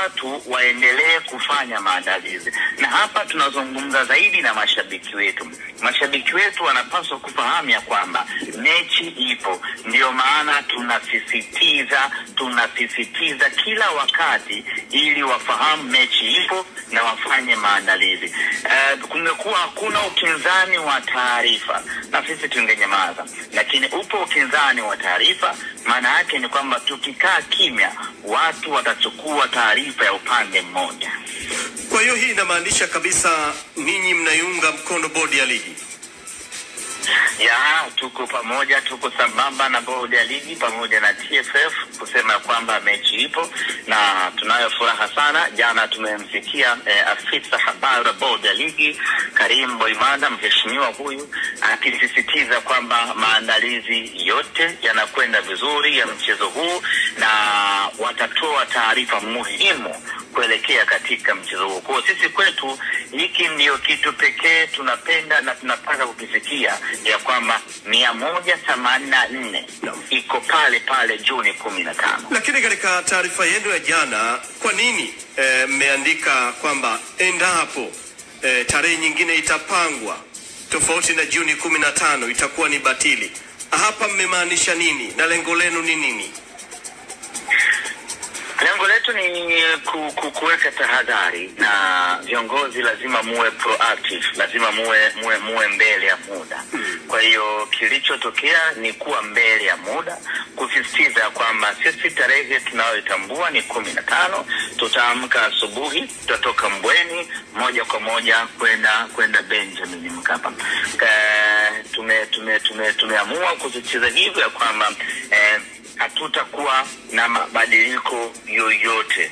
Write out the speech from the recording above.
watu waendelee kufanya maandalizi. Na hapa tunazungumza zaidi na mashabiki wetu. Mashabiki wetu wanapaswa kufahamu ya kwamba mechi ipo. Ndio maana tunasisitiza kila wakati ili wafahamu mechi ipo na wafanye maandalizi. Kumekuwa hakuna ukinzani wa taarifa na sisi tungenyamaza, lakini upo ukinzani wa taarifa. Maana yake ni kwamba tukikaa kimya watu watachukua taarifa ya upande mmoja. Kwa hiyo hii inamaanisha kabisa ninyi mnaiunga mkono bodi ya ligi? Ya, tuko pamoja, tuko sambamba na bodi ya ligi pamoja na TFF kusema kwamba mechi ipo na tunayo furaha sana. Jana tumemsikia afisa habari wa bodi ya ligi Karim Boimanda, mheshimiwa huyu, akisisitiza kwamba maandalizi yote yanakwenda vizuri ya mchezo huu na watatoa taarifa muhimu kuelekea katika mchezo huu. Kwa sisi kwetu hiki ndio kitu pekee tunapenda na tunataka kukisikia, ya kwamba 184 iko pale pale Juni 15. Lakini katika taarifa yenu ya jana, kwa nini mmeandika kwamba endapo tarehe nyingine itapangwa tofauti na Juni 15 itakuwa ni batili? Hapa mmemaanisha nini na lengo lenu ni nini? Lengo letu ni kuweka tahadhari, na viongozi lazima muwe proactive, lazima muwe mbele ya muda. Kwa hiyo kilichotokea ni kuwa mbele ya muda, kusisitiza kwamba sisi tarehe tunayoitambua ni 15, tutaamka asubuhi, tutatoka Mbweni moja kwa moja kwenda Benjamin Mkapa. Tumeamua kusisitiza hivyo ya kwamba hatutakuwa na mabadiliko yoyote.